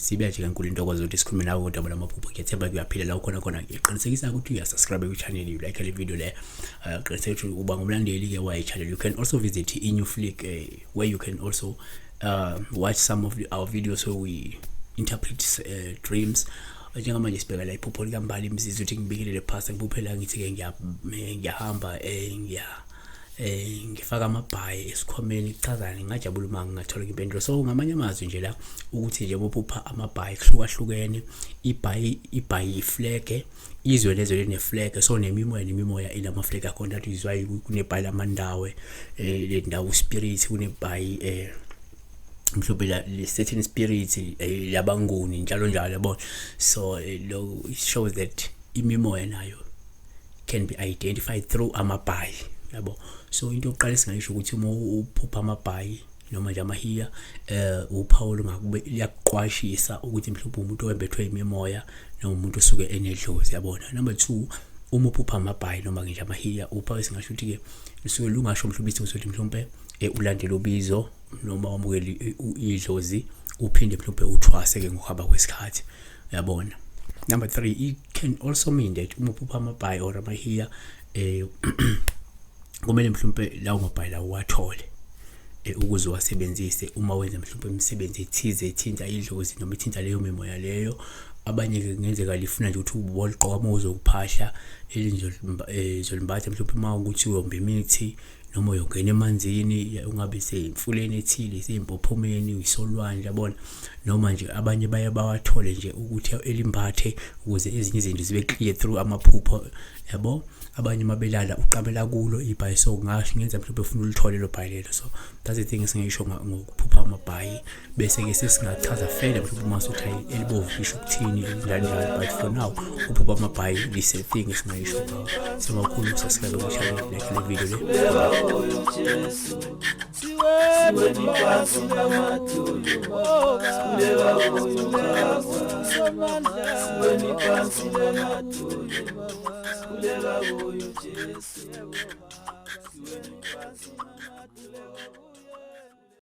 Sibuya nje ngenkulu intokozo ukuthi sikhulume nawe ngodaba lwamaphupho. Ngiyathemba kuyaphila la ukhona khona. Ngiqinisekisa ukuthi uyasubscribe kwi-channel, you like le video le. Qiniseka ukuthi uba ngumlandeli-ke waye-channel. You can also visit i-New Flick, where you can also watch some of our videos where we interpret dreams. Njengamanje sibheka la iphupho likaMbali Mzizi, ukuthi ngibikelele phasi ngiphuphela ngithi-ke ngiyahamba, ngiya ngifaka amabhayi esikhwameni, kuchazani? Ngingajabula uma ngingathola impendulo. So ngamanye amazwi nje la ukuthi nje bophupha amabhayi kuhlukahlukene, ibhayi, ibhayi iflag, izwe lezwe line-flag, so nemimoya, nemimoya inama-flag akhona. That is why kunebhayi lamandawe, le ndawo spirit, kunebhayi mhlawumbe le certain spirit labanguni, njalo njalo, yabo. So lo it shows that imimoya nayo can be identified through amabhayi, yabo. So into yokuqala esingayisho ukuthi uma uphupha amabhayi noma nje amahiya, uphawu lungakube liyakuqwashisa ukuthi mhlawumbe umuntu owembethwe imimoya noma umuntu osuke enedlozi, yabona. Number 2, uma uphupha amabhayi noma nje amahiya, uphawu esingasho ukuthi ke lusuke lungasho mhlawumbe ukuthi mhlawumbe ulandele ubizo noma wamukele idlozi, uphinde mhlawumbe uthwase ke ngokuhamba kwesikhathi, uyabona. Number 3, it can also mean that uma uphupha amabhayi or amahiya, kumele mhlawumbe lawo mabhayi lawo uwathole ukuze uwasebenzise uma wenza mhlawumbe imisebenzi ethize ethinta idlozi noma ethinta leyo mimoya leyo. Abanye-ke kungenzeka lifuna nje ukuthi uboligqoka uma uzokuphahla, elinye uzolimbatha mhlawumbe uma ukuthi uyomba imithi noma uyongena emanzini, ungabe seyimfuleni ethile, seyimpophomeni, uyisolwandle, yabona. Noma nje abanye baye bawathole nje ukuthi elimbathe ukuze ezinye izinto zibe clear through amaphupho, yabo. Abanye mabelala uqabela kulo ibhayi, so ngasho ngenza mhlawumbe ufuna ulithole lo bhayi lelo. So that's the thing esingayisho ngokuphupha amabhayi. Bese-ke sesingachaza further mhlawumbe uma usuthi hayi, elibovu lisho ukuthini, njalo njalo, but for now uphupha amabhayi lise thing esingayisho ngawo. Siyabonga ukusubscribe ku-channel, like le video le. Siweni phansi namadolo, sikhuleka kuyo Baba. Siweni phansi namadolo, sikhuleka kuyo Jesu. Siweni phansi namadolo.